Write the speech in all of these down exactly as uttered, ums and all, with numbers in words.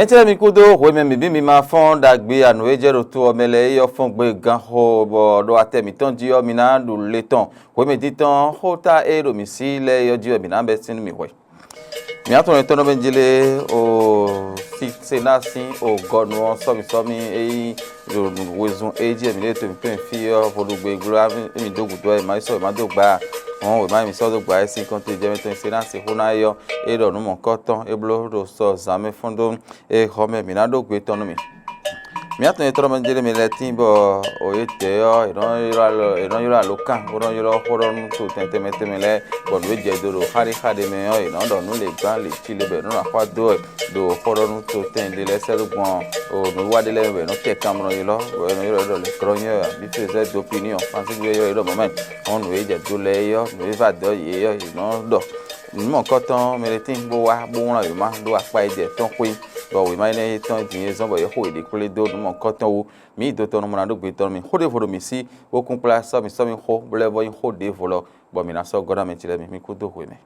Étɛ́ mi kúdó hwemɛ mǐ bí mi ma fɔ́n ɖagbe anǔ e jɛ ɖo to ɔ́ mɛ lɛ́ɛ é ɔ́ fɔ́n gbe gán xo, bɔ ɖo atɛ mǐtɔn jí ɔ́, mi ná ɖu le tɔn. Hwemɛ din tɔn xóta e ɖo mǐ sí lɛ́ɛ é ɔ́ jí wɛ mǐ ná bɛ́ sín nú mì hwɛ. Mǐ atɔn e tɔ́ nɔ mɛ jlé o Sená sín o gɔnu ɔ́ sɔ́mǐ sɔ́mǐ e nyí ɖo wezun e jí wɛ mǐ ɖe to mǐtɔn e fí ɔ́ vodúgbe gló mì dó gǔdo wɛ mǐ ma yi sɔ́ wěma dó gba ǎ. Hɔn wěma e mǐ sɔ́ dó gba é sín kɔnte jɛ mɛ tɔn e Sená sixú ná é ɔ́, é ɖɔ nǔ mɔ̌kɔ́tɔn é bló ɖo sɔ zǎn mɛ fɔ́n dó. Ée xɔ mɛ mǐ ná ɖó gbe tɔn nú mì. Mǐ atɔn e tlɔ́ mɛ jlé mi lɛ́ɛ tíin bɔ o yě dɛ ɔ́, è nɔ ylɔ́ alɔ è nɔ ylɔ́ alǒkan, bó nɔ ylɔ́ xó ɖɔ nú to tɛnmɛ tɛnmɛ tɛnmɛ lɛ́ɛ, bɔ nǔ e jɛ do ɖo xáɖéxáɖé mɛ ɔ́, è nɔ ɖɔ nǔ lě gbán lě cí lě bɔ è nɔ ɖo axwá dó wɛ ɖo xó ɖɔ nú to tɛn ɖé lɛ́ɛ sɛ́ dó gbɔn o nǔwiwa ɖé lɛ́ɛ mɛ bɔ è nɔ tɛ kanmlɔ ylɔ́, bɔ è nɔ ylɔ́ ɖɔ lɛkrɔ́nyɛ ɔ́, abǐ Filizɛ́ dopini ɔ́, Fansígbe ɔ́ ylɔ́ yě ɖɔ mɔ̌ mɛ. Hɔn nǔ e jɛ do lɛ́ɛ é ɔ́, nǔ e va dɔ̌ yě é ɔ́, è nɔ ɖɔ nǔ mɔ̌kɔtɔn mɛ ɖé tíin bó wá bó wlán wěma ɖó akpá e jɛ tɔn xwé, bɔ wěma énɛ́ e tɔn din e zɔ́n bɔ yě xo yěɖée kplé dó nǔ mɔ̌kɔtɔn wú. Mǐ yi do tɔn nú mɔ ná ɖó gbe tɔn nú mì. Xó ɖěvo ɖo mǐ sí, bó kún kplá sɔ́ mì sɔ́ mì xó, bó lɛ́ vɔ nyí xó ɖěvo lɔ, bɔ mǐ ná sɔ́ gɔ́ ná mɛ ce lɛ́ɛ mi. Mi kú dó hwe mɛ.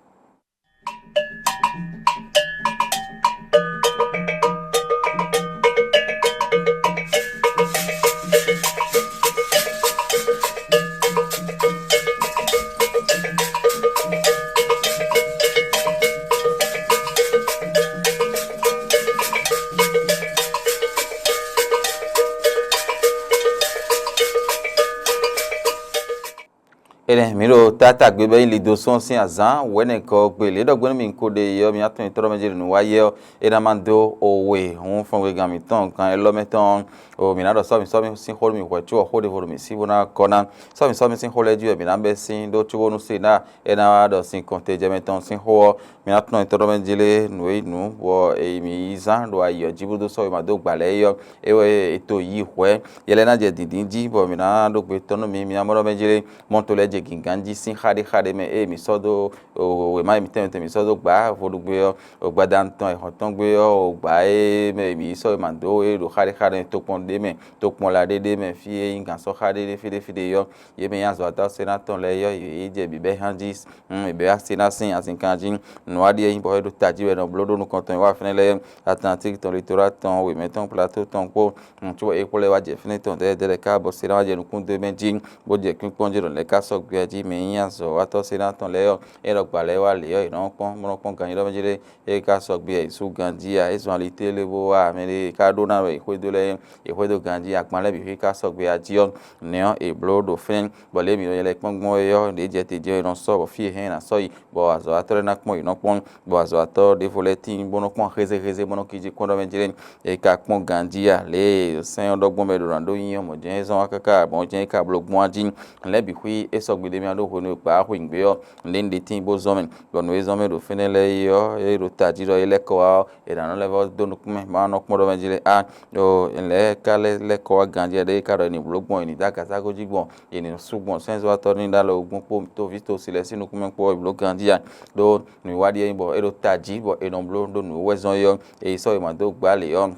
Énɛ́ mǐ ɖo tátágbe bɔ é nyí Lidosɔ́n sín azǎn wɛ̌nɛgɔ́ gbe lě ɖɔ gbɛ́nú mì ko ɖe yi ɔ́, mǐ atɔn nyitɔ́ mɛ jɛ ɖo nǔ wa yi ɔ́, é ná ma dó o we hǔn fɔngbegan mǐtɔn gan élɔ́ mɛ tɔn ɔ́. O mǐ ná ɖɔ sɔ́ mì sɔ́ mì sín xó nú mì hwɛ̌ có ɔ́, xó ɖěvo ɖo mǐ sí bó ná gɔ́ ná. Sɔ́ mì sɔ́ mì sín xó lɛ́ɛ jí wɛ mǐ ná bɛ́ sín ɖó cóbónú se ná é ná wá ɖɔ sin kɔn te jɛ mɛ tɔn sín xó ɔ́, mǐ ná tɔ́n nyitɔ́ mɛ jlé nǔ e nǔ bɔ è yi mǐ yi zán ɖo ayi ɔ́ jí bó dó sɔ́ wěma dó gbǎ lɛ́ɛ é ɔ́, é wɛ è to yi hwɛ̌. Yɛ lɛ́ɛ ná jɛ dǐndín jí bɔ mǐ ná ɖó gbe tɔn nú mi, mi ná mɔ ɖɔ mɛ jlé mɔto lɛ́ɛ jɛ gǐngán jí sín xáɖéxáɖé mɛ ée mǐ sɔ́ dó wěma e mǐtɛn mǐtɛn mǐ sɔ́ dó gbǎ vodúgbe ɔ́, gbadanu tɔn e hɔn tɔn gbé ɔ́, gbǎ e mɛ mǐ sɔ́ wěma dó é ɖo xáɖéxáɖé tokpɔn ɖé mɛ, tokpɔn la ɖé ɖé mɛ fí e nyí gǎnsɔ́xá ɖé ɖé fí ɖé fí ɖé ɔ́, yě mɛ nyí azɔ̌watɔ́ Sená tɔn lɛ́ɛ ɔ́, yě yi jɛ bǐbɛ́ hán jí. Hǔn è bɛ́ wá Sená sín azinkan jí. Nǔ wa ɖíe nyí bɔ é ɖo tají wɛ è nɔ bló ɖó nukɔn tɔn e wá fɛ́nɛ lɛ́ɛ, Atlantík tɔn, Litorá tɔn, wěmɛ tɔn, Plato tɔn kpó. Hǔn cóbɔ é kplɔ́ ɛ wá jɛ fínɛ́ tɔn dɛ́dɛ́ lɛ́ɛ ká bɔ Sená wá jɛ nukún dó mɛ jí, bó jɛ kpínkpɔ́n jí ɖɔ lɛ̌ ká sɔ́ gbé jí mɛ nyí azɔ̌watɔ́ Sená tɔn lɛ́ɛ ɔ́, é ɖɔ gbǎ lɛ́ɛ wá lě ɔ́, è nɔ kpɔ́n, bó nɔ kpɔ́n ganjí ɖɔ mɛ jí ɖé. É ka sɔgbe yi sú ganjí a, é zɔn ali télé bó wá mɛ ɖé é ka ɖó ná wɛ yi xwedó lɛ́ɛ, yi xwedó ganjí akpan lɛ́ɛ bǐ xwí ka sɔgbe a jí ɔ́, nɛ̌ ɔ́ è bló ɖo fɛ́n, bɔ lě e mǐ nɔ ylɛ́ kpɔ́n gbɔn é ɔ́, ɖě jɛ te jɛ è nɔ sɔ́ bɔ fí e hɛn è nǎ sɔ́ yi, bɔ azɔ̌watɔ́ lɛ́ɛ ná kpɔ́n yě nɔ kpɔ́n, bɔ azɔ̌watɔ́ ɖěvo lɛ́ɛ tíin bó nɔ́ kpɔ́n hézéhézé bó nɔ́ kíji kpɔ́n ɖɔ mɛ jlé, è ka kpɔ́n ganjí a, lě e sɛ́n ɔ́ ɖɔ gbɔn mɛ ɖo ná ɖó nyi ɔ́, mɔ̌ jɛ́n é zɔ́n wá káká, mɔ̌ jɛ́n é ka bló gbɔn a jí, lɛ̌ bǐ xwí é sɔgbe ɖ'é mɛ ɔ́ ɖó hwenu e gbǎ xweyǐgbe ɔ́, un ɖě un ɖe tíin bó zɔ́n mɛ, bɔ nǔ e zɔ́n mɛ ɖo fínɛ́ lɛ́ɛ é ɔ́, é ɖo tají ɖɔ é lɛ́ kɔ wá ɔ́, è nǎ nɔ lɛ́ vɔ́ dó nukúnmɛ, ma nɔ kpɔ́n ɖɔ mɛ jí lé a, ɖo lɛ̌ ka lɛ́ lɛ́ kɔ wá ganjí ɖé é ka ɖɔ è nǐ bló gbɔn è nǐ dó agaságo jí gbɔn, è nǐ sú gbɔn sɛ́nzɔ́watɔ́ ní ɖó alɔ gbɔn kpó toví tosi lɛ́ɛ sín nukúnmɛ kpó ɔ́, è bló ganjí a, ɖó nǔwiwa ɖíe nyí bɔ é ɖo tají bɔ è nɔ bló ɖó nǔ e wɛ zɔ́n é ɔ́, è yi sɔ́ è ma dó gbǎ lě ɔ́.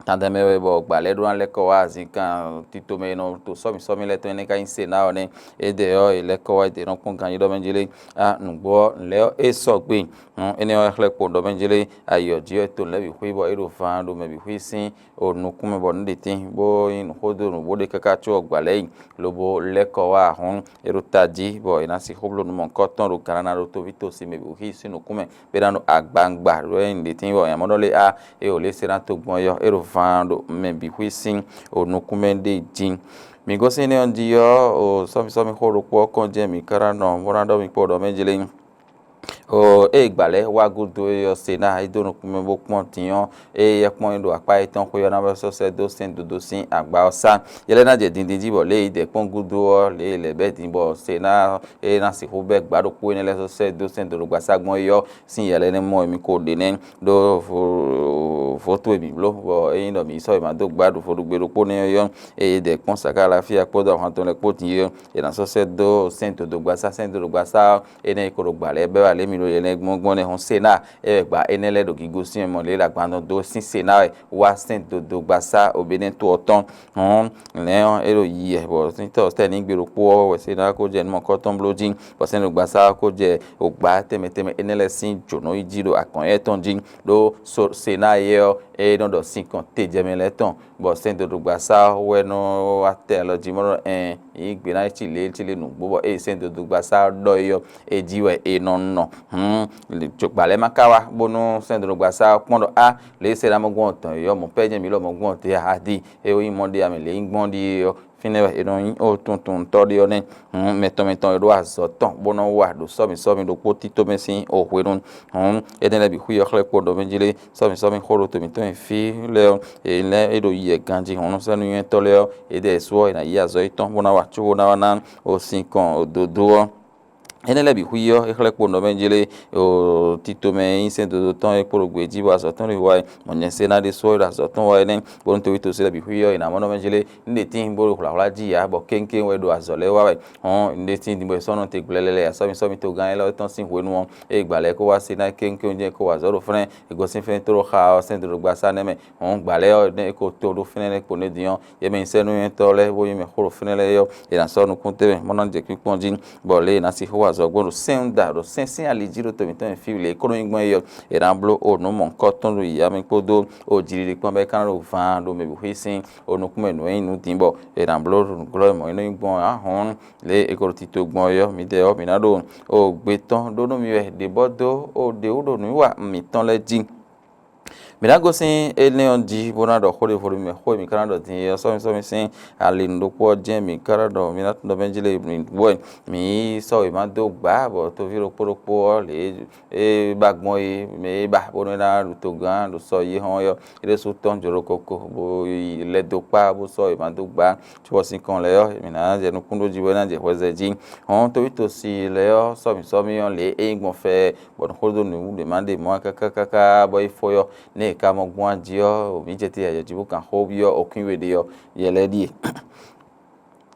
Tadɛmɛ wɛ bɔ gbǎ lɛ́ɛ ɖó ná lɛ́ kɔ wá azinkan tito mɛ e nɔ to sɔ́mi sɔ́mi lɛ́ɛ tɔn énɛ́ ka nyí Sená ɔ́ nɛ́. Édɛɛ ɔ́, è lɛ́ kɔ wá é ɖě nɔ kpɔ́n ganjí ɖɔ mɛ jí lé. A nǔgbó ɔ́, nǔ lɛ́ɛ ɔ́, é sɔgbe. Hɔn énɛ́ ɔ́ wɛ xlɛ́ kpo ɖɔ mɛ jí lé. Ayǐ ɔ́ jí wɛ to nǔ lɛ́ɛ bǐ xwí bɔ é ɖo van ɖo mɛ bǐ xwí sín o nukún mɛ bɔ nǔ ɖe tín, bó nyí nǔxódó nǔ bó ɖe káká có gbǎ lɛ́ɛ yi, lobo lɛ́ kɔ wá ahɔ̌n. É ɖo tají bɔ è nǎ sixú bló nǔ mɔ̌hunkɔtɔn ɖo gǎnana ɖo toví tosi mɛ bǐ xwí sín nukún mɛ. Bena ɖo agbawungba ɖó é nyí ɖě tín wɛ nyamɔɖɔ lé a, é wǒ lé se ná to gbɔn yɔ é ɖo vaan ɖo mɛ bǐ xwí sín o nukúnmɛ ɖé jí. Mǐ gosín énɛ́ ɔ́ jí ɔ́, o sɔ́mi sɔ́mi xó ɖokpó ɔ́ kɔn jɛ́n mǐ ka ná nɔ bó ná ɖɔ mi kpó ɖɔ mɛ jlé. O ée gbǎ lɛ́ɛ wá gúdo é ɔ́, Sená é dó nukúnmɛ bó kpɔ́n din ɔ́, ée é kpɔ́n é ɖo akpá yětɔn xwé ɔ́ ná vɛ́ sɔ́ sɛ́ dó sɛ́n dodó sín agba ɔ́ sá. Yɛ lɛ́ɛ ná jɛ dindin jí bɔ lě e é dɛ kpɔ́n gúdo ɔ́, lě e è lɛ̌ bɛ́ din bɔ Sená é ná sixú bɛ́ gbǎ ɖokpó énɛ́ lɛ́ɛ sɔ́ sɛ́ dó sɛ́n dodó gbasá gbɔn é ɔ́, sín yɛ lɛ́ɛ nɛ́ mɔ mì ko ɖe nɛ́ ɖó vo- voto e mǐ bló, bɔ ényí ɖɔ mǐ sɔ́ è ma dó gbá ɖo vodúgbe ɖokpó nɛ́ ɔ́, eye dɛ kpɔ́n Sakála fí kpódó ahwan tɔn lɛ́ɛ kpó din é, è nǎ sɔ́ sɛ́ dó sɛ́n dodó gbasá, sɛ́n dodó gbasá ɔ́, énɛ́ e ko ɖo gbǎ lɛ́ɛ bɛ́ wá lě mi ɖo yɛ lɛ́ɛ gbɔn gbɔn nɛ́ hɔn Sená, é wɛ gbǎ énɛ́ lɛ́ɛ ɖo gǐgosín mɛ lě ɖo agban dɔn dó sín Sená wɛ wá sɛ́n dodó gbasá Obédɛ́ntɔ́ ɔ́ tɔn. Hɔn lɛ̌n ɔ́, é ɖo yi wɛ, bɔ sɛ́n tɔ́ tɛ́ ní gbe ɖokpó ɔ́ wɛ Sená ko jɛ nú mɔ̌kɔ́ tɔn bló jí, bɔ sɛ́n ɖo gbasá ɔ́ ko jɛ ògbǎ tɛnmɛ tɛnmɛ énɛ́ lɛ́ɛ sín jǒnɔ yi jí ɖo akɔn éyɛ́ tɔn jí, ɖó Sená éyɛ́ ɔ́, e nɔ ɖɔ sinkɔn tejɛmɛ lɛ́ɛ tɔn, bɔ sɛ́n dodogba sá ɔ́ wɛ nɔ wá tɛ alɔ jí mɔ ɖɔ ɛn yǐ gbe ná cí lě cí lě nǔgbó, bɔ ée sɛ́n dodogba sá ɔ́ ɖɔ é ɔ́, é jí wɛ è nɔ nɔ. Hǔn gbǎ lɛ́ɛ ma ka wá bónú sɛ́n dodogba sá ɔ́ kpɔ́n ɖɔ á lě e sɛ́ ná mɔ gbɔn tɔn é ɔ́, mɔ̌ pɛ́ jɛ́n mǐ lɔ mɔ gbɔn te a a di é wɔ nyí mɔ ɖé a mǐ lě nyí gbɔn ɖíe ɔ́, fínɛ́ wɛ è nɔ nyí ó tuntuntɔ́ ɖé ɔ́ nɛ́. Hǔn mɛ tɔn mɛ tɔn e ɖó azɔ̌ tɔn bó nɔ́ wa ɖo sɔ́mi sɔ́mi ɖokpó tító mɛ sín oxwe nu. Hǔn énɛ́ lɛ́ɛ bǐ xwí ɔ́ xlɛ́ kpo ɖɔ mɛ jí lé, sɔ́mi sɔ́mi xó ɖo to mǐtɔn e fí lɛ́ɛ ɔ́, è lɛ́ é ɖo yi wɛ ganjí hlɔ̌nlɔ́núsɛ́núnywɛ́tɔ́ lɛ́ɛ ɔ́, é ɖɛ sú ɔ́, è nǎ yí azɔ̌ yětɔn bó ná wa có bó ná wá ná o sinkɔn dodó ɔ́. Énɛ́ lɛ́ɛ bǐ xwí ɔ́, é xlɛ́ kpo nɔ mɛ jí lé, o tito mɛ e nyí sɛ́n dodó tɔn é kpo ɖo gbě jí bɔ azɔ̌ tɔn ɖo wa wɛ, mɔ̌ nyɛ sé ná ɖésú ɔ́ é ɖo azɔ̌ tɔn wa wɛ nɛ́, bónú toví tosí lɛ́ɛ bǐ xwí ɔ́, è nǎ mɔ nɔ mɛ jí lé, un ɖe tíin bó ɖo hwlǎhwlá jí ǎ, bɔ kéŋkéŋ wɛ ɖo azɔ̌ lɛ́ɛ wa wɛ. Hɔn un ɖe tíin din bɔ è sɔ́ nɔ te gblɛlɛ lɛ́ɛ, asɔ́mísɔ́mí togán élɔ́ tɔn sín hwenu ɔ́, ée gbǎ lɛ́ɛ kó wá se ná kéŋkéŋ jɛ́n kó wa azɔ̌ ɖo fínɛ́, è gosín fínɛ́ tló xa ɔ́, sɛ́n dodogba sá nɛ́ mɛ. Hɔn gbǎ lɛ́ɛ ɔ́, nɛ́ é ko to ɖó fínɛ́ lɛ́ɛ kpo nɛ́ din ɔ́, yě mɛ nyí sɛ́núnywɛ́tɔ́ lɛ́ɛ bó nyí mɛ xó ɖo fínɛ́ lɛ́ɛ é ɔ́, è nǎ sɔ́ nukún tɛnmɛ bó ná jɛ kpínkpɔ́n jí, bɔ lě e è nǎ sixú wa azɔ̌ gbɔn ɖo sɛ́n da ɖo sɛ́n sín ali jí ɖo to mǐtɔn e fí lě e é kó nɔ nyí gbɔn é ɔ́, è nǎ bló o nǔ mɔ̌hunkɔtɔn ɖo yǐyá mɛ kpódó o jiɖiɖi kpɔ́n bɔ é ka ná ɖo vaan ɖo mɛ bǐ xwí sín o nukún mɛ nǔ e nyí nǔ din bɔ è nǎ bló glɔ́ mɔ̌ e nɔ nyí gbɔn ǎ hɔn lě e è ko ɖo tito gbɔn é ɔ́, midɛɛ ɔ́, mǐ ná ɖo o gbe tɔn ɖó nú mi wɛ ɖě bɔ dó o ɖě wú ɖo nǔwiwa mǐtɔn lɛ́ɛ jí. Mǐ ná gosín énɛ́ ɔ́ jí bó ná ɖɔ xó ɖěvo ɖo mi mɛ, xó e mǐ ka ná ɖɔ din é ɔ́, sɔ́mi sɔ́mi sín ali nǔ ɖokpó ɔ́ jɛ́n mǐ ka ná ɖɔ, mǐ ná tunwun ɖɔ mɛ jí lě mǐ wɛ mǐ yí sɔ́ wěma dó gbǎ, bɔ toví ɖokpó ɖokpó ɔ́ lě e ba gbɔn é mɛ é ba bónú é ná ɖu togán ɖo sɔ yi hɔn é ɔ́, é ɖésú tɔ́n jǒ ɖo koko, bó yi lɛ́ dó kpá bó sɔ́ wěma dó gbǎ. Cóbɔ sinkɔn lɛ́ɛ ɔ́, mǐ ná jɛ nukún ɖó jí bɔ é ná jɛ hwɛzɛ jí. Hɔn toví tosi lɛ́ɛ ɔ́, sɔ́mi sɔ́mi ɔ́ lě e é nyí gbɔn fɛ bɔ nǔxó dó nǔɖé má ɖe mɔ̌ káká káká bɔ é fó ɔ́, nɛ́ è ka mɔ gbɔn ají ɔ́, mǐ jɛ te ayɔ jí bó kan xó byɔ́ okún we ɖe ɔ́, yɛ lɛ́ɛ ɖíe.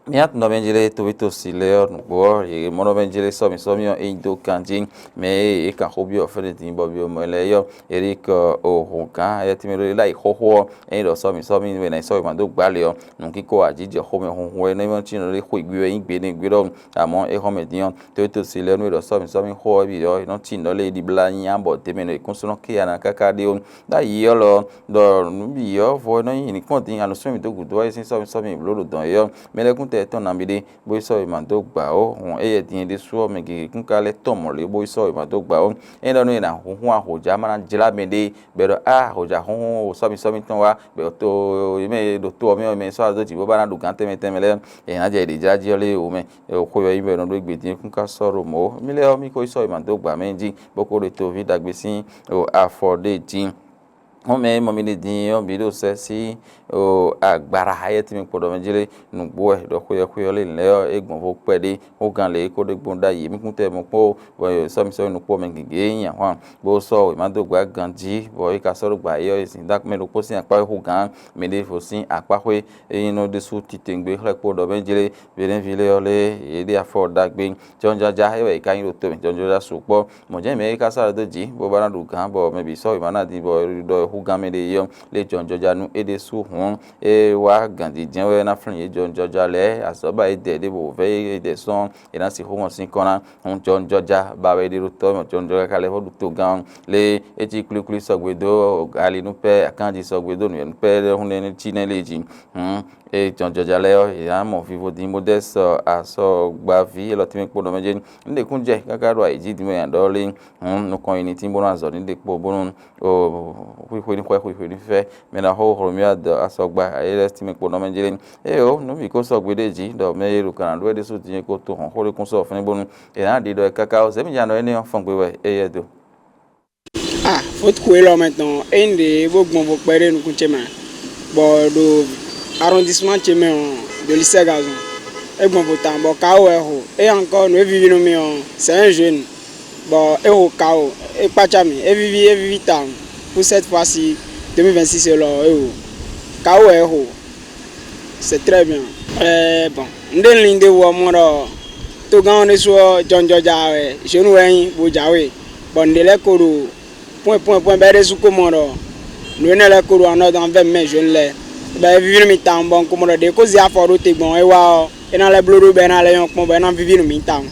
Mǐ ná tunwun ɖɔ mɛ jlé toví tosi lɛ́ɛ ɔ́ nǔgbó ɔ́, yě mɔ ɖɔ mɛ jlé sɔ́mi sɔ́mi ɔ́ é nyi dó ganjí, mɛ e é kan xó byɔ́ fɛ́nɛ din bɔ byɔ́ mɛ lɛ́ɛ yɔ́ Erik Ohungán ayɛtɛ́mɛ ɖó lá yi xóxó ɔ́, é nyí ɖɔ sɔ́mi sɔ́mi e ná yi sɔ́ wěma dó gbǎ lě ɔ́, nǔkíko ajǐjɛ xomɛ hunhun wɛ é nɔ cí nɔ ɖé xweyǐgbe wɛ nyí gbe n'i gbe ɖɔhun, amɔ̌ é xɔ́ mɛ din ɔ́, toví tosi lɛ́ɛ nú é ɖɔ sɔ́mi sɔ́mi xó ɔ́ bǐ ɔ́, é nɔ cí nǔ lɛ́ɛ yi ɖibla nyi abɔ dě mɛ nɔ yi kún sú nɔ ké ana káká ɖé ó. Ɖ'ayǐ ɔ́ lɔ ɖɔ nǔ bǐ ɔ́ vɔ é nɔ nyi nǐkpɔ́n din anǔsúnmí dó gǔdo ɔ́ é sín sɔ́mi sɔ́mi bló ɖo dɔn é ɔ́, mɛ lɛ́ɛ kún tɛ tɔn nǎ mi ɖé, bó yi sɔ́ wěma dó gbǎ ó. Hɔn éyɛ́ din é ɖésú ɔ́, mɛ gěgé kún ka lɛ́ tɔn mɔ̌ lě bó yi sɔ́ wěma dó gbǎ ó. Ényí ɖɔ nú è nǎ húnhún ahǒjá má ná jlá mɛɖé, bɔ è ɖɔ á ahǒjá húnhún sɔ́mi sɔ́mi tɔn wá, bɔ to yě mɛ e ɖo to ɔ́ mɛ ɔ́, mɛ sɔ́ adó jǐ bó ba ná ɖo gǎn tɛnmɛ tɛnmɛ lɛ́ɛ, è nǎ jɛ yě ɖě jlá jí ɔ́ lé o mɛ. Xwe ɔ́ nyí bɔ è nɔ ɖó gbe din é kún ka sɔ́ ɖo mɔ̌ ó. Mì lɛ́ɛ ɔ́, mì ko yi sɔ́ wěma dó gbǎ mɛ jí, bó ko ɖo toví ɖagbe sín afɔ ɖé jí. Hɔn mɛ e mɔ mi ɖe din ɔ́ bǐ ɖo sɛ́ sí agbára ayɛ́ tɛnmɛ kpo ɖɔ mɛ jí lé nǔgbó wɛ ɖɔ xweyɔ́xweyɔ́ lé lɛ́ɛ ɔ́, é gbɔn vo kpɛɖé xógan lě e ko ɖe gbɔn ɖ'ayǐ mì kún tɛ mɔ kpó sɔ́mi sɔ́mi nukpó mɛ gěgé e nyi ahwan bó sɔ́ wěma dó gbǎ ganjí, bɔ é ka sɔ́ ɖó gbǎ é ɔ́, è zǐn dó mɛ ɖokpó sín akpá xógan mɛ ɖěvo sín akpá xwé é nyí nɔ ɖésú titewungbe xlɛ́ kpo ɖɔ mɛ jí lé Beɖɛ́nví lɛ́ɛ ɔ́ lé yě ɖe afɔ ɖagbe. Jɔnjɔja é wɛ è ka nyí ɖo to mɛ, jɔnjɔja sukpɔ́. Mɔ̌ jɛ́n mɛ e ka sɔ́ alɔ dó jǐ bó ba ná ɖu gǎn, bɔ mɛ bǐ sɔ́ wěma ná din, bɔ ɖɔ húgán mɛ ɖé é ɔ́, lé jɔnjɔja nú é ɖésú hǔn, é wá gǎnjijɛ́n wɛ ná flín yě jɔnjɔja lɛ́ɛ, azɔ̌ ba é dɛ ɖěvo wǒ vɛ́ é dɛ sɔ́, è nǎ sixú mɔ sín kɔ́ ná. Hǔn jɔnjɔja ba wɛ é ɖe ɖó tɔ́ mɛ, jɔnjɔja ka lɛ́ vɔ́ ɖu togán ɔ́, lé é cí klwíklwí sɔgbe dó ali nú pɛ́, akánji sɔgbe dó nǔnywɛ́ nú pɛ́ lɛ́ɛ hún nɛ́ cí nɛ́ lě jí. Hǔn ée jɔnjɔja lɛ́ɛ ɔ́, yě ná mɔ vivo din bó dɛ́ sɔ asɔgbaví élɔ́ tɛ́nmɛ kpo nɔ mɛ jɛ́n. Un ɖe kún jɛ káká ɖo ayǐ jí din bó nya ɖɔ lé, hǔn nukɔn yi ní tín bónú azɔ̌ ní ɖe kpo bónú xwixwe ní xwɛ xwixwe ní fɛ mɛ ná xó xlǒmyɔ adɔ asɔgba ayé lɛ́ɛ tɛ́nmɛ kpo nɔ mɛ jɛ́n. Éeǒ, nǔ bǐ kó sɔgbe ɖé jí ɖɔ mɛ e ɖo kan ná ɖó wɛ ɖésú din é kó to hɔn xó ɖé kún sɔ́ fínɛ́ bónú è nǎ ɖi ɖɔ é káká ɔ́, zɛ̌ mì nya nɔ énɛ́ ɔ́ fɔn gbe wɛ éyɛ́ do. Ah, fótkú élɔ́ mɛ tɔn, é nyí ɖě bó gbɔn vo kpɛɖé nukún ce mɛ, bɔ ɖo arrondissement ce mɛ ɔ́, ɖo lycée Gazon, é gbɔn vo tawun, bɔ kawo wɛ é xo. É encore nǔ e víví nú mì ɔ́, c'est un jeune, bɔ é xo kawo, é kpácá mì, é víví, é víví tawun. Pour cette fois-ci, deux mille vingt-six élɔ́ ɔ́, é xo. Kawo wɛ é xo. C'est très bien. Ɛɛ, bon, un ɖe lin ɖé wɔ mɔ ɖɔ togán ɔ́ ɖésú ɔ́, jɔnjɔja wɛ, jeune wɛ nyí, bó jǎwe, bɔ nǔɖé lɛ́ɛ ko ɖo pwɛn pwɛn pwɛn bɔ é ɖésú ko mɔ ɖɔ nǔ énɛ́ lɛ́ɛ ko ɖo anɔ dɔn vɛ́ mɛ jeune lɛ́ɛ, bɔ é víví nú mì tawun, bɔ un ko mɔ ɖɔ ɖě ko zé afɔ ɖó te gbɔn é wá ɔ́, é ná lɛ́ bló ɖó bɔ é ná lɛ́ nyɔ́ kpɔ́n, bɔ é ná víví nú mì tawun.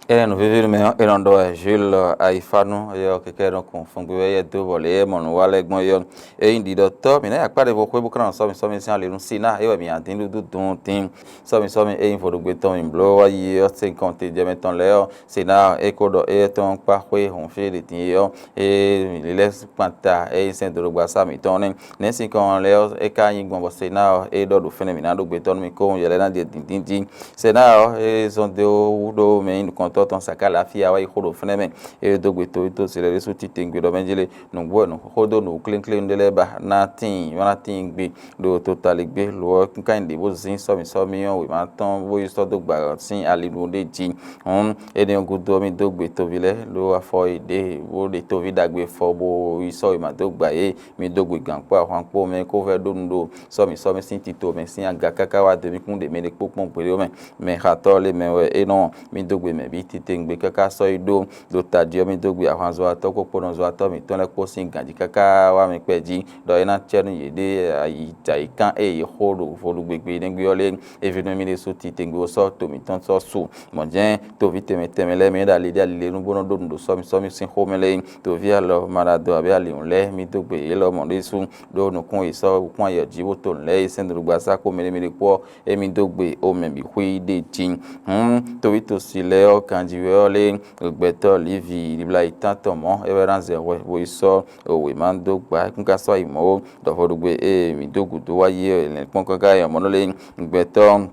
Énɛ́ nǔ víví nú mɛ ɔ́, è nɔ ɖɔ wɛ Jules Ayifánu, éyɛ́ ɔ́ kɛkɛ́ nɔ kun fúngbí wɛ yɛ dó bɔ lě e mɔ nǔ wa lɛ́ɛ gbɔn é ɔ́, ényí ɖiɖɔtɔ́ mǐ ná yi akpá ɖěvo xwé bó ká nɔ sɔ́ mì sɔ́ mì sín ali nú Siná, é wɛ mǐ nǎ dín dúdú dun dín. Sɔ́ mì sɔ́ mì ényí vodúgbe tɔn mǐ bló wá yi é ɔ́, sɛ́nkɔnte jɛ mɛtɔn lɛ́ɛ ɔ́, Siná é ko ɖɔ éyɛ́ tɔn kpá xwé hɔn fí ɖě din é ɔ́, é mǐ lɛ́ kpan ta ényí sɛ́n dodogba sá mǐtɔn nɛ́. Nɛ̌ sinkɔn lɛ́ɛ ɔ́, é ka nyí gbɔn bɔ Siná ɔ́, é ɖɔ ɖo fɛ́nɛ mǐ ná ɖó gbe tɔn nú mì kóhun yɛ lɛ́ɛ ná jɛ dǐndín jí. Sɛnáa ɔ́, é zɔ́n dó wú ɖó mɛ nyí nukɔntɔ́ tɔn Sakálafiya wá yi xó ɖo fɛ́nɛ mɛ. É dó gbe to tó se lɛ́ɛ ɖésú titewungbe ɖɔ mɛ jí lé, nǔgbó wɛ nǔ xó dó nǔ klénklén ɖé lɛ́ɛ ba ná tíin, má ná tíin gbe ɖo totaligbé. Lo ɔ́, un ka nyi ɖě bó zín sɔ́mǐ sɔ́mǐ ɔ́ wěma tɔn bó yi sɔ́ dó gba sín ali nú ɖé jí. Hǔn énɛ́ ɔ́ gúdo ɔ́, mì dó gbe toví lɛ́ɛ ɖó afɔ e ɖě bó ɖe toví ɖagbe fɔ bó yi sɔ́ wěma dó gba yě. Mi dó gbe gǎn kpó ahwan kpó mɛ e ko vɛ́ ɖó nu ɖo sɔ́mǐ sɔ́mǐ sín tito mɛ sín aga káká wá do mì kún ɖě mɛ ɖé kpó kpɔ́n gbeɖé mɛ. Mɛ xatɔ́ lé mɛ wɛ é nɔ. Mi dó gbe mɛ bǐ titewungbe káká sɔ́ yi ɖó. Ɖo tají ɔ́, mi dó gbe ahwanzɔ́watɔ́ kpó kponɔzɔ́watɔ́ mǐtɔn lɛ́ɛ kpó sín ganjí káká wá mi kpɛ́ jí, ɖɔ é ná cɛ nú yěɖée ayǐjayǐkán e yě xo ɖo vodúgbe nɛ́gbé ɔ́ lé. É ví nú mì ɖésú titewungbe bó sɔ́ to mǐtɔn sɔ́ su. Mɔ̌ jɛ́n toví tɛnmɛ tɛnmɛ lɛ́ɛ mɛ e ɖo ali ɖé ali lé nú bó nɔ́ ɖó nǔ ɖo sɔ́mǐ sɔ́mǐ sín xomɛ lɛ́ɛ nyí toví alɔ maɖado abǐ alihun lɛ́ɛ, mi dó gbe yě lɔmɔ̌ ɖésú ɖó nukún e sɔ́ kpɔ́n ayǐ ɔ́ jí bó to nǔ lɛ́ɛ e sɛ́n dodogba sá kpó mɛɖé mɛɖé kpó ɔ́, émí dó gbe ó mɛ bǐ xwé yi ɖe jí. Hǔn towítɔ́si lɛ́ɛ ɔ́, ganjí wɛ ɔ́ lé gbɛtɔ́ Livi ɖibla yi tán tɔn mɔ̌, é wɛ ná zɛ hwɛ bó yi sɔ́ wěma dó gbǎ kún ka sɔ́ yi mɔ̌ ó. Ɖɔ vodúgbe e mǐ dó gǔdo wá yi é lɛ̌n kpɔ́n káká yi ɔ́ mɔ̌ nɔ lé gbɛtɔ́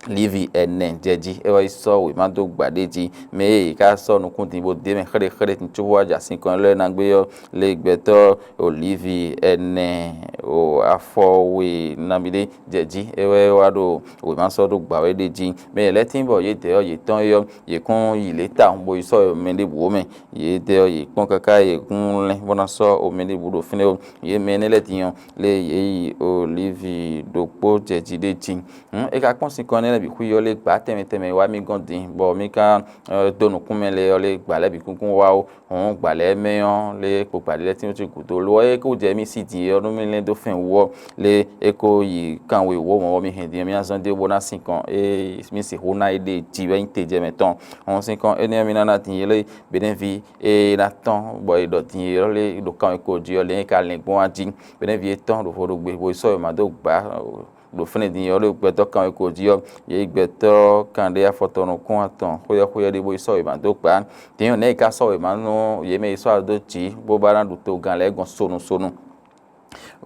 Livi ɛnɛ jɛ jí, é wá yi sɔ́ wěma dó gbǎ ɖé jí. Mɛ e yě ká sɔ́ nukún din bó dó mɛ xlé xlé tin cóbó wá jɛ asinkɔn élɔ́ ná gbé ɔ́, lé gbɛtɔ́ o Livi ɛnɛ o afɔ we nabí ɖé jɛ jí, é wɛ wá ɖo wěma sɔ́ ɖó gbǎ wɛ ɖé jí. Mɛ e lɛ́ tín bɔ yědɛɛ ɔ́, yě tɔn é ɔ́, yě kún yi lě tawun bó yi sɔ́ mɛ ɖěbǔ ó mɛ. Yědɛɛ ɔ́, yě kpɔ́n káká yě kún lɛ́n bó ná sɔ́ o mɛ ɖěbǔ ɖo fínɛ́ ó. Yě mɛ énɛ́ lɛ́ɛ din ɔ́, lé yě yi Olívi ɖokpó jɛ jí ɖé jí. Hǔn é ka kpɔ́n sinkɔn énɛ́ lɛ́ɛ bǐ xwí ɔ́ lé gbǎ tɛnmɛ tɛnmɛ wá mì gɔ́n din, bɔ mì ka dó nukúnmɛ lɛ ɔ́ lé gbǎ lɛ́ɛ bǐ kúnkún wá ó. Hǔn gbǎ lɛ́ɛ mɛ ɔ́ lé kpo gbǎ ɖé lɛ́ɛ tínmɛ cí gǔdo lo ɔ́, é kó jɛ mì sí din ɔ́ nú mì lɛ́n dó fɛ́n wú ɔ́, lé é kó yi kanwe wǒ mɔ̌ bɔ mì hɛn din ɔ́, mì ná zɔ́n dó bó ná sinkɔn é mì sixú ná é ɖe jí wɛ nyí te jɛ mɛ tɔn. Hǔn sinkɔn énɛ́ ɔ́, mì ná ná din yě lé Benɛ́ví e ná tɔ́n bɔ è ɖɔ din e ylɔ́ lé ɖo kanwekó jí ɔ́, lě e ka lɛ́n gbɔn wá jí. Benɛ́ví e tɔ́n ɖo vodúgbe, bó yi sɔ́ wěma dó gbǎ ɖo fɛ́nɛ din e ylɔ́ lé gbɛtɔ́ kanwekó jí ɔ́, yě yi gbɛtɔ́ kanɖé afɔtɔn nukún atɔn xwéyɔ́xwéyɔ́ ɖé bó yi sɔ́ wěma dó gbǎ. Din ɔ́, nɛ̌ è ka sɔ́ wěma nú yě mɛ e sɔ́ ado jǐ bó ba ná ɖu togán lɛ́ɛ gbɔn sonu sonu?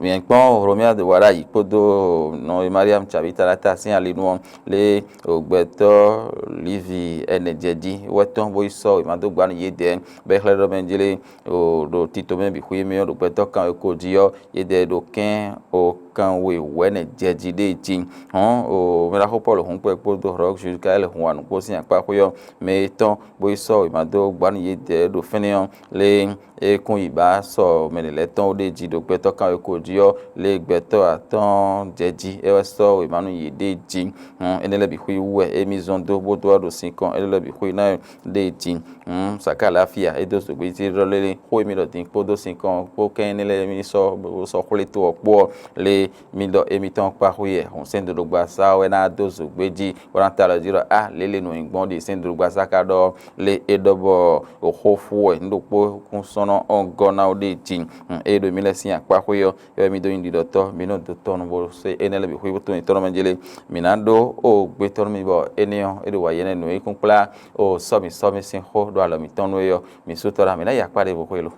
Mǐ kpɔ́n Hlomia de wa ɖ'ayǐ kpódó nɔ e Mariam Cavitalata sín ali nú ɔ́, lé gbɛtɔ́ Livi ɛnɛ jɛ jí wɛ tɔn bó yi sɔ́ wěma dó gba nú yědɛɛ, bɔ é xlɛ́ ɖɔ mɛ jlé ɖo tito mɛ bǐ xwé mɛ ɔ́ ɖo gbɛtɔ́ kanwekó jí ɔ́, yědɛɛ ɖo kɛ́n o kanwe wɛ̌nɛ jɛ jí ɖé jí. Hɔ̌n o mɛɖaxó Pɔ́lu hǔn kpɛ kpódó Hlɔ̌ Zuzikaɛ́li hun wa nǔ kpó sín akpá xwé ɔ́, mɛ e tɔn bó yi sɔ́ wěma dó gba nú yědɛɛ ɖo fɛ́nɛ ɔ́, lé é kún yi ba sɔ mɛ ɖě lɛ́ɛ tɔn ɖ'é jí ɖo gbɛtɔ́ kanwekó jí ɔ́, lě e gbɛtɔ́ atɔ́ɔ́n jɛ jí é wɛ sɔ́ wěma nú yě ɖ'é jí. Hɔn énɛ́ lɛ́ɛ bǐ xwí wú wɛ émí zɔ́n dó bó dó wá ɖo sinkɔn énɛ́ lɛ́ɛ bǐ xwí ná ɖ'é jí. Hɔn Sakálafiya é dó zǒgbéjí ɖɔ lé xó émí ɖɔ din kpódó sinkɔn kpó kɛn énɛ́ lɛ́ɛ émí sɔ́ bó sɔ́ xwlé tó ɔ́ kpó ɔ́, lě mi ɖɔ émítɔn kpá xwé yɛ hɔn sɛ́n dodogba sá wɛ ná dó zǒgbéjí bó ná ta lɔ jí ɖɔ a lě lě nǔnyigbɔn ɖi sɛ́n dodogba sá ka ɖɔ lé é ɖɔ bɔ o xó fú wɛ nǔ ɖokpó kún sɔ́ nɔ ɔ́ gɔ́ ná ó ɖe jí. Ée ɖo mǐ lɛ́ɛ sín akpá xwé ɔ́, é wɛ mì dó nyí ɖiɖɔtɔ́, mǐ nɔ dó tɔ́ nú bó sé énɛ́ lɛ́ɛ bǐ xwé bó tó nyitɔ́ nú mɛ jlé. Mǐ ná ɖó o gbétɔ́ nú mi bɔ énɛ́ ɔ́, é ɖo wǎ yɛ́nɛ́ nǔ e kún kplá o sɔ́ mǐ sɔ́ mì sín xó ɖo alɔ mǐtɔn nú é ɔ́, mǐ sú tɔ́ ɖa mǐ ná yi akpá ɖěvo xwé lo.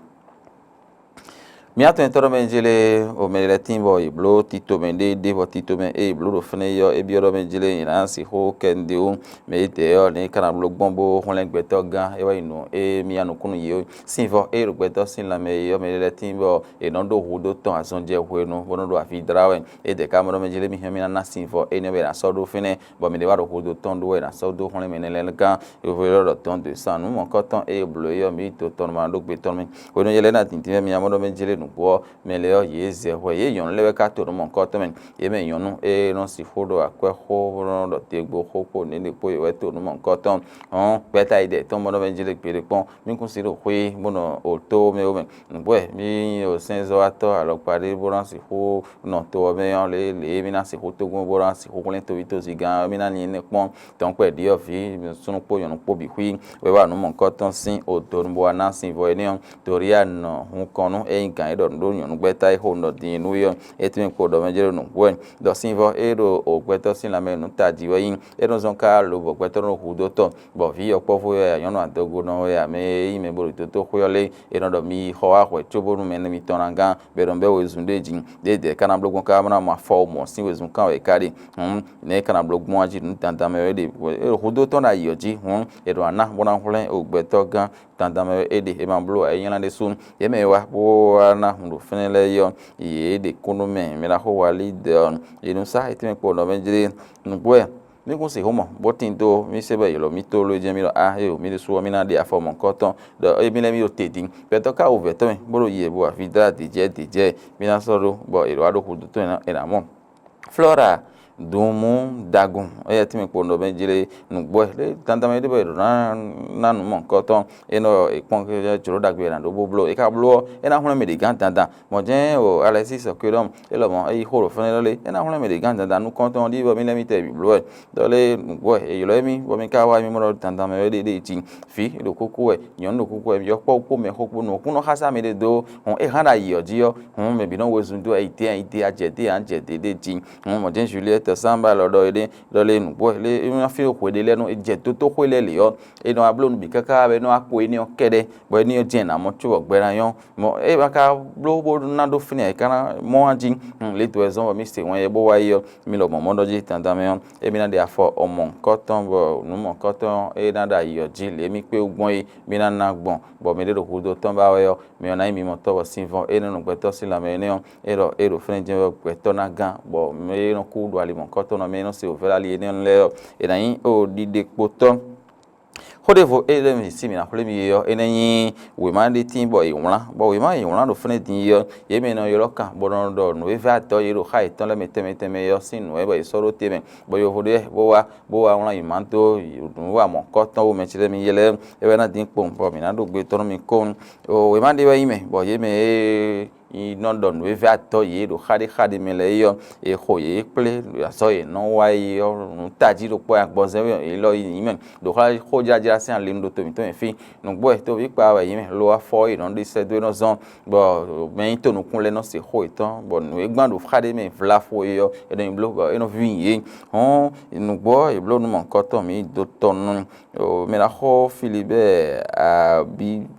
Mǐ atɔn nyitɔ́ nú mɛ jlé o mɛ lɛ́ɛ tín bɔ yě bló tito mɛ ɖé ɖé bɔ tito mɛ e yě bló ɖo fínɛ́ é ɔ́, é byɔ́ ɖɔ mɛ jlé yě ná sixú kɛ nǔɖé wú. Mɛ édɛɛ ɔ́, nɛ̌ é ka ná bló gbɔn bó hwlɛ́n gbɛtɔ́ gán é wá yi nǔ e mì ya nukúnnú yě ó. Sinvɔ e ɖo gbɛtɔ́ sín lanmɛ é ɔ́, mɛ lɛ́ɛ tín bɔ è nɔ ɖó hudó tɔn azɔn jɛ hwenu bó nɔ́ ɖo avi dlá wɛ. Édɛɛ ka mɔ ɖɔ mɛ jlé mì hɛn mì ná ná sinvɔ énɛ́ wɛ è nǎ sɔ́ ɖó fínɛ́, bɔ mǐ ɖě wá ɖo hudó tɔn ɖó wɛ è nǎ sɔ́ dó hwlɛ́n mɛ énɛ́ lɛ́ɛ gán. Yovo élɔ́ ɖɔ dɔn de san nǔ mɔ̌kɔtɔn e blǒ é ɔ́, mǐ yi do tɔn nú ma ɖó gbe tɔn mì. Hwenu yě lɛ́ ná dǐndín mɛ mì amɔ́ ɖɔ mɛ jlé nǔgbó ɔ́, mɛ lɛ́ɛ ɔ́, yě zɛ hwɛ, yě nyɔ̌nu lɛ́ɛ wɛ ka to nǔ mɔ̌hunkɔtɔn mɛ. Yě mɛ nyɔ̌nu e nɔ sixú ɖo akwɛ́ xó, bó nɔ ɖɔ tegbó xó kpó nǔɖé kpó, yě wɛ to nǔ mɔ̌hunkɔtɔn. Hɔn gbɛ́ta yi ɖɛ tɔn mɔ ɖɔ mɛ jlé gbeɖé kpɔ́n, mí kún sí ɖo xwé bó nɔ o tó mɛ ó mɛ. Nǔgbó wɛ mí nyí o sɛ́nzɔ́watɔ́ alɔkpa ɖé bó ná sixú nɔ to ɔ́ mɛ ɔ́, lě lě e mí ná sixú tó gbɔn bó ná sixú hwlɛ́n tovítozígán ɔ́, mí ná nyí énɛ́ kpɔ́n. Tɔ̌nkpɛ́ ɖǐ ɔ́, vǐ súnnu kpó nyɔ̌nu kpó bǐ xwí wɛ wá nǔ mɔ̌hunkɔtɔn sín odo nú bó wá ná sin vɔ énɛ́ ɔ́. Torí a nɔ hun kɔn nú ényí gǎn e ɖɔ nǔ ɖó nyɔ̌nugbɛ́ta e xo nɔ din nú é ɔ́, é tɛ́nmɛ kpo ɖɔ mɛ jló nǔgbó wɛ. Ɖɔ sínvɔ é ɖo gbɛtɔ́ sín lanmɛ nǔ tají wɛ nyí, é nɔ zɔ́n ká lobo gbɛtɔ́ nɔ hudó tɔn, bɔ vǐ yɔkpɔ́vú wɛ a, nyɔ̌nu adɔgonɔ wɛ a, mɛ e nyí mɛ bo ɖo dotóxwé ɔ́ lé, è nɔ ɖɔ mi yi xɔ wá hwɛ̌ cóbónú mɛ énɛ́ mitɔn ná gán, bɔ è nɔ bɛ́ wezun ɖé jí. Ɖědɛɛ ka ná bló gbɔn ká bó ná mɔ afɔ mɔ̌ sín wezun kán wɛ è ka ɖe. Hǔn nɛ̌ é ka ná bló gbɔn ɔ́ jí nǔ dandan mɛ wɛ é ɖe. Hudó tɔn ɖo ayǐ ɔ́ jí, hǔn è ɖo aná bó ná hwlɛ́n gbɛtɔ́ gán dandan mɛ wɛ é ɖe, é ma bló ǎ, é nylá ɖésú. Yě mɛ e wá bó wá ná hun ɖo fɛ́nɛ lɛ́ɛ é ɔ́, yě ɖe kúnnu mɛ, mɛ ná xo walí dɛ ɔ́, yě nú sá étɛ́mɛ kpo nɔ mɛ jlé. Nǔgbó wɛ mí kún sixú mɔ, bó tín dó mì se bɔ è ylɔ́ mì tlóló jɛ́n mì ɖɔ a éyo mì ɖésú ɔ́ mì ná ɖe afɔ mɔ̌hunkɔtɔn, ɖɔ émí lɛ́ɛ mì ɖo te din. Gbɛtɔ́ ka wú vɛ̌ tɔn mɛ bó ɖo yi e bo wa ví dlá dǐjɛ́ dǐjɛ́, mì ná sɔ́ ɖó, bɔ è ɖo wá ɖo xudó tɔn è nǎ mɔ. Flora Dunmu Dagun, éyɛ́ tɛ́nmɛ kpo nɔ mɛ jlé nǔgbó wɛ, lé dandan mɛ ɖé bɔ è ɖǒ ná ná nǔ mɔ̌hunkɔtɔn, é nɔ è kpɔ́n jlǒ ɖagbe è nǎ ɖó bó bló. É ka bló ɔ́, é ná hwlɛ́n mɛ ɖě gán dandan. Mɔ̌ jɛ́n o Alɛsíi sɔ́ kwé ɖɔmɔ, é lɔmɔ̌ é yi xó ɖo fɛ́nɛ́ ɖɔ lé, é ná hwlɛ́n mɛ ɖě gán dandan nú kɔ́ntɔn ɔ́ ɖíe bɔ mì lɛ́ mì tɛ bǐ bló wɛ. Ɖɔ lé nǔgbó wɛ è ylɔ́ émí bɔ mì ka wá émí mɔ ɖɔ dandan mɛ wɛ ɖe ɖe jí. Vǐ ɖo kúkú wɛ, nyɔ̌nu ɖo kúkú wɛ, yɔkpɔ́ kpó mɛxó kpó nǔ kún nɔ xásá mɛ ɖé dó. Hɔn é hán ɖo ayǐ ɔ́ jí ɔ́, hɔn mɛ bǐ nɔ wezun dó ayǐ dé ayǐ dé ajɛ dé ajɛ dé ɖé jí. Hɔn mɔ̌ jɛ́n Juliette Samba lɔ ɖɔ éɖée ɖɔ lé nǔgbó wɛ lé é ná fí hwe ɖé lɛ́ɛ nú é jɛ dótóxwé lɛ́ɛ lě ɔ́, é nɔ wá bló nǔ bǐ káká wɛ é nɔ wá kpo énɛ́ ɔ́ kɛ́ɖɛ́, bɔ énɛ́ ɔ́ jɛ́n è nǎ mɔ có bɔ gbɛ ná nyɔ́. Mɔ̌ é ma ka bló bó ná ɖó fínɛ́ ǎ, é ka ná mɔ wá jí. Hɔn lě dó wɛ zɔ́n bɔ mì se wɛn yɛ bó wá yi ɔ́, mi lɔ mɔ̌ mɔ ɖɔ jí dandan mɛ ɔ́, émí ná ɖe afɔ ɔmɔ̌hunkɔtɔn, bɔ nǔ mɔ̌hunkɔtɔn e ná ɖo ayǐ ɔ́ jí lě e mì kpé wú gbɔn é, mì ná ná gbɔn, bɔ mɛ ɖé ɖo hudó tɔn ba wɛ ɔ́, mɛ ɔ́ ná nyí mimɔtɔ́ bɔ sin vɔn é nɔ nɔ gbɛtɔ́ sín lanmɛ énɛ́ ɔ́, é ɖɔ é ɖo fɛ́nɛ́ jɛ́n wɛ gbɛtɔ́ ná gán, bɔ mɛ e nɔ kú ɖo ali mɔ̌hunkɔtɔn nɔ mɛ e nɔ se wǒvɛ́ ɖo ali énɛ́ lɛ́ɛ ɔ́, è nǎ nyí ó ɖiɖekpotɔ́. Xó ɖěvo e lɛ́ mì sí mǐ ná xwlé mi é ɔ́, énɛ́ nyí wěma ɖé tíin bɔ è wlán, bɔ wěma e è wlán ɖo fɛ́nɛ́ din é ɔ́, yě mɛ e nɔ ylɔ́ kan bɔ nɔ ɖɔ nǔ e vɛ́ adɔ yě ɖo xá yětɔn lɛ́ɛ mɛ tɛnmɛ tɛnmɛ é ɔ́ sín nǔ wɛ bɔ è sɔ́ ɖó te mɛ, bɔ yovó ɖé bó wá bó wá wlán yi mǎ dó nǔ wa mɔ̌hunkɔtɔn wú mɛ ce lɛ́ɛ mi yɛ́ lɛ́ɛ, é wɛ ná dín kpowun bɔ mǐ ná ɖó gbe tɔn nú mi kóŋ. Wěma ɖé wɛ nyí mɛ, bɔ yě mɛ e nɔ ɖɔ nǔ e vɛ́ adɔ yě ɖo xáɖéxáɖé mɛ lɛ́ɛ é ɔ́, è xo yě kplé azɔ̌ e nɔ wa é ɔ́ nǔ tají ɖokpó agbɔzɛ́n élɔ́ yi yǐ mɛ, ɖo xójlájlá sín ali nu ɖo to mǐtɔn mɛ fí. Nǔgbó wɛ tóví kpa wɛ yě mɛ, lo afɔ e è nɔ ɖe sɛ́ dó é nɔ zɔ́n, bɔ mɛ e nyí to nukún lɛ́ɛ nɔ se xó yětɔn, bɔ nǔ e gbán ɖo xá ɖé mɛ vlafo é ɔ́, é nɔ nyi bló, bɔ é nɔ vín yě. Hɔn nǔgbó ɔ́, è bló nú mɔ̌hunkɔtɔn mǐ dó tɔn nú mɛ ná xɔ Filibɛ́ɛ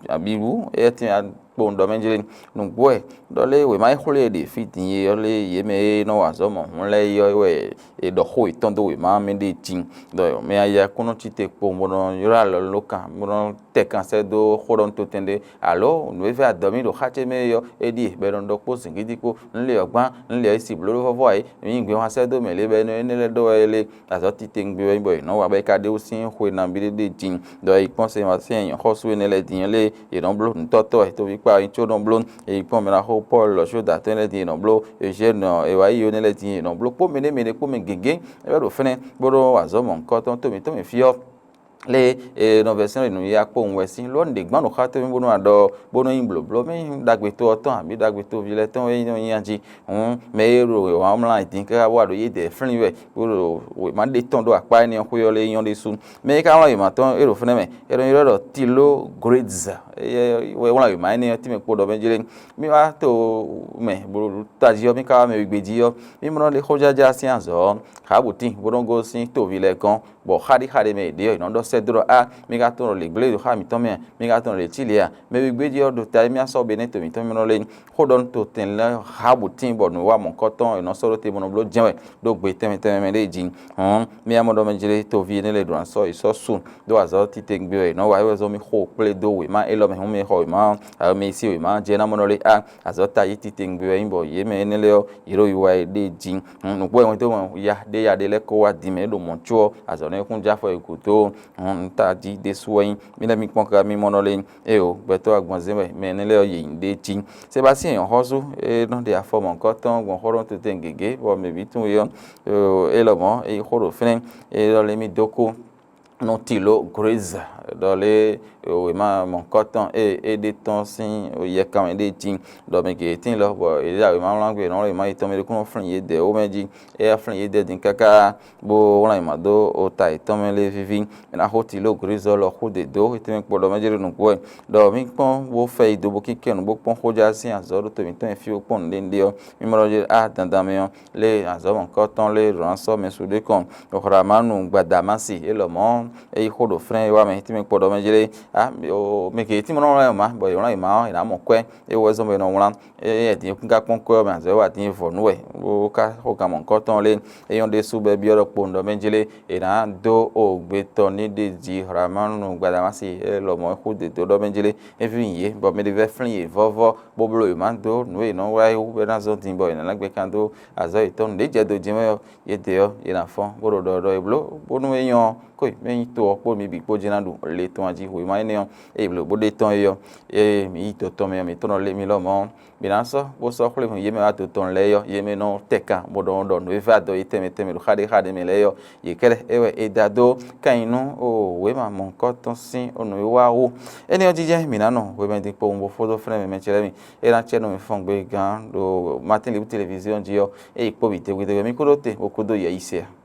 Abiwu, éyɛ́ tɛ́n kpowun ɖɔ mɛ jlé. Nǔgbó wɛ ɖɔ lé wěma e xwlé è ɖe fí din é ɔ́ lé, yě mɛ e nɔ wa azɔ̌ mɔ̌hun lɛ́ɛ é ɔ́ wɛ è ɖɔ xó yětɔn dó wěma ɔ́ mɛ ɖée jí. Ɖɔ mɛ e yɛ kún nɔ cí te kpowun bó nɔ ylɔ́ alɔ ló kan, bó nɔ tɛ kan sɛ́ dó xó ɖɔ nú totɛn ɖé, alo nǔ e vɛ́ adɔ mì ɖo xá ce mɛ é ɔ́, é ɖíe bɔ è nɔ ɖɔ kpó zǐngídi kpó, un lě ɔ́ gbán, un lě ɔ́ yi si blóɖó vɔ́vɔ́ ǎ é, mǐ nyi gbɛ́hwan sɛ́ dó mɛ lě bɔ énɛ́ lɛ́ɛ ɖó wɛ é lé. Azɔ̌ titewungbe wɛ nyí bɔ è nɔ wa bɔ é ka ɖe wú sín xwe nabí ɖé ɖe din, ɖɔ è yi kpɔ́n sɛn wá sɛn nyɔ̌xɔ́sú énɛ́ lɛ́ɛ din lɛ́ɛ, è nɔ bló nǔtɔ́tɔ́ wɛ tóví kpá ɔ́ nyí có nɔ bló, è yi kpɔ́n mɛ ná xó Pɔ́lu lɔ̌ dó atɔ́ énɛ́ din è nɔ bló, Eugène Ewayíyo énɛ́ lɛ́ɛ din è nɔ bló kpó mɛ ɖé mɛ ɖé kpó mɛ gěgé é wɛ ɖo fɛ́nɛ, bó nɔ wa azɔ̌ mɔ̌hunkɔtɔn tó mǐtɔn mɛ fí ɔ́. Lé e nɔ vɛ́ sɛ́n nǔ ya kpowun wɛ sín, ló nǔɖé gbán ɖo xá towe mɛ bónú a ɖɔ bónú nyí blǒbló mɛ nyí ɖagbe to ɔ́ tɔn abǐ ɖagbe toví lɛ́ɛ tɔn e nyí nɔ nyi a jí. Hǔn mɛ e ɖo wěma mlá din káká bó wá ɖo yédɛɛ flín wɛ bó ɖo wěma ɖe tɔn ɖó akpá énɛ́ ɔ́ xwé ɔ́ lé nyɔ́ ɖésú. Mɛ e ka wlán wěma tɔn é ɖo fínɛ́ mɛ, é nɔ ylɔ́ ɖɔ Tiló Grédza, é wɛ wlán wěma énɛ́ ɔ́ tínmɛ kpo ɖɔ mɛ jlé. Mì wá to mɛ bó ɖo tají ɔ́, mì ka wá mɛ wigbe jí ɔ́, mì mɔ nɔ ɖe xójlɔ́jlɔ́ sín azɔ̌ ɔ́, Xaabutí bó nɔ́ gosín toví lɛ́ɛ gɔ́n, bɔ xáɖíxáɖí mɛ yě ɖe ɔ́, yě nɔ ɖɔ sɛ́ dó ɖɔ á, mi ka tunwun ɖɔ lě gblé ɖo xá mǐtɔn mɛ a? Mi ka tunwun ɖɔ lě cí lě a? Mɛ wígbé jí ɔ́ ɖo ta émí asɔ́ Benɛ́to mǐtɔn mɛ nɔ lé xó ɖɔ nú totɛn lɛ́ɛ Xaabutí bɔ nǔ wa mɔ̌kɔtɔn è nɔ sɔ́ ɖó te bó nɔ bló jɛ́n wɛ ɖó gbe tɛnmɛ tɛnmɛ mɛ ɖé jí. Hɔ̌n mì amɔ ɖɔ mɛ jlé toví énɛ́ lɛ́ɛ ɖo ná sɔ́ yě sɔ́ su ɖó azɔ̌ titewungbe wɛ è nɔ wa é wɛ zɔ́n mì xo kplé dó wěma élɔ́ mɛ hǔn mi xɔ wěma ɔ́, alo mi sí wěma ɔ́ jɛ ná mɔ nɔ lé á, azɔ̌ tají titewungbe wɛ nyí bɔ yě mɛ énɛ́ lɛ́ɛ ɔ́, yě ɖo wiwa e ɖ'é jí. Hǔn nǔgbó e wɛn dó mɔ ya ɖé ya ɖé lɛ́ɛ ko wá din mɛ ɖo mɔ̌ có ɔ́, azɔ̌ nɛ́ kún jɛ afɔ e gǔdo. hɔn tají ɖésú wɛ nyí. Mí lɛ́ mí kpɔ́n káká mí mɔ nɔ lé nyí. Ée o, gbɛtɔ́ agbɔnzɛ́n wɛ mɛ énɛ́ lɛ́ɛ ɔ́ yě nyí ɖ'é cí. Sébastien nyɔ̌xɔ́sú e nɔ ɖe afɔ mɔ̌hunkɔtɔn gbɔn xó ɖɔn tete gěgé bɔ mɛ bǐ tunwun é ɔ́, é lɔmɔ̌ é yi xó ɖo fínɛ́, é ɖɔ lé mì dó kú nú Tilo Grez ɖɔ lé wěma mɔ̌hunkɔtɔn e é ɖe tɔn sín yɛkan mɛ ɖée cí ɖɔ mɛ gěgé tíin lɔ bɔ è ɖe wěma wlán gbe nɔ wěma yětɔn mɛ ɖokúnɔ flín yědɛɛ wú mɛ jí. Éyɛ́ flín yědɛɛ din káká bó wlán yě má dó ota yětɔn mɛ lé víví. Mɛ ná xó Tilo Grez ɔ́ lɔ xó ɖě dó é tɛ́nmɛ kpɔ́ ɖɔ mɛ jɛ ɖo nǔgbó wɛ. Ɖɔ mí kpɔ́n bó fɛ yi do bó kínkɛ́n nǔ bó kpɔ́n xójá sín azɔ̌ ɖo to mǐtɔn e fí bó kpɔ́n nǔɖé ɖé ɔ́, mí mɔ ɖɔ jɛ á dandan mɛ ɔ́, lé azɔ̌ mɔ̌hunkɔtɔn lé ɖo ná sɔ́ mɛ su ɖé kɔn Hlamanu Gbadamási é lɔmɔ̌ é yi xó ɖo flɛ́n é wá mɛ tɛ́nmɛ kpɔ́ ɖɔ mɛ jlé. Á mɛ gěgé tí mo nɔ wlán yě má bɔ yě wlán yě má ɔ́, yě ná mɔ kwɛ́ é wɛ zɔ́n bɔ è nɔ wlán. Ée din kún ka kpɔ́n kwɛ́ ɔ́ mɛ azɔ̌ e wa din vɔ̌ nú wɛ bó ka xo kan mɔ̌hunkɔtɔn lé. É nyɔ́ ɖésú bɔ é byɔ́ ɖɔ kpowun ɖɔ mɛ jlé è nǎ dó o gbetɔ́ ní ɖe jí Hlamanu Gbadamási é lɔmɔ̌ xú dǒdó ɖɔ mɛ jlé. É ví nyi yě bɔ mɛ ɖé vɛ́ flín yě vɔ́vɔ́ bó bló yě má dó nǔ e è nɔ wlá é wú bɔ é ná zɔ́n din bɔ è nǎ ná gbɛ kan dó azɔ̌ yětɔn nǔɖé jɛ do jɛ́n wɛ ɔ́, yědɛɛ ɔ́, yě ná fɔ́n bó ɖo ɖɔ ɖɔ è blǒ bónú é nyɔ́ ɔ́, kó mɛ nyi to ɔ́ kpó mi bǐ kpó jɛ́n ná ɖu le tɔn jí wěma énɛ́ ɔ́, é è blǒ bó ɖe tɔn é ɔ́, ée mǐ yi do tɔn mɛ ɔ́, mǐ tɔn nɔ lé mi lɔmɔ̌. Mǐ ná sɔ́ bó sɔ́ xwlémú yě mɛ wá do tɔn lɛ́ɛ ɔ́, yě mɛ nɔ tɛ kan bó ɖɔ ɖɔ nǔ e vɛ́ adɔ yětɛnmɛ tɛnmɛ ɖo xá ɖé xá ɖé mɛ lɛ́ɛ ɔ́, yě kɛ́ɖɛ́ é wɛ é da dó kan nyi nú o wěma mɔ̌hunkɔtɔn sín o nǔwiwa wú. Énɛ́ ɔ́ jijɛ mǐ ná nɔ hwemɛ din kpowun bó fó dó flɛ́n mɛ mɛ ce lɛ́ɛ mi. É ná cɛ nú mi fɔ́n gbe gán ɖo Martin Libre télévision jí ɔ́, é yi kpó mǐ tegbe tegbe mí kúdó te bó kúdó yɛ yi se ǎ.